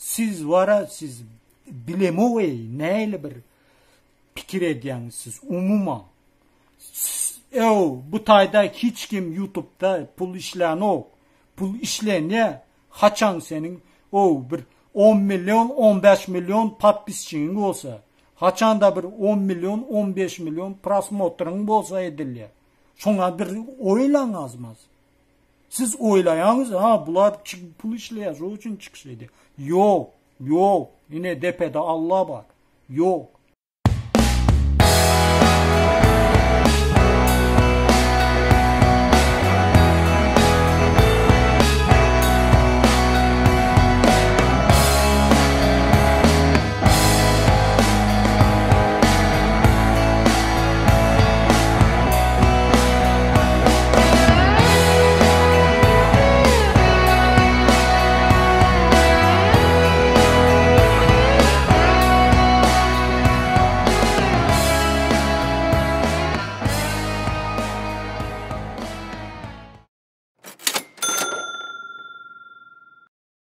Siz wara siz bilemok eý nähili bir pikir edýäňiz siz umuman. Ew bu taýda hiç kim ýutubda pul işlänok. Pul işlenýä haçan seniň ow bir on million on bäş million podpisçigiň bolsa. Haçanda bir on million on beş million prosmotryň bolsa edilýä. Şoňa bir oýlaň azmaz. Siz oýlaýaňyz, ha bular pul işleýär, şoň üçin çykyş edýär. Ýok, ýok. Ine depede Alla bar. Ýok.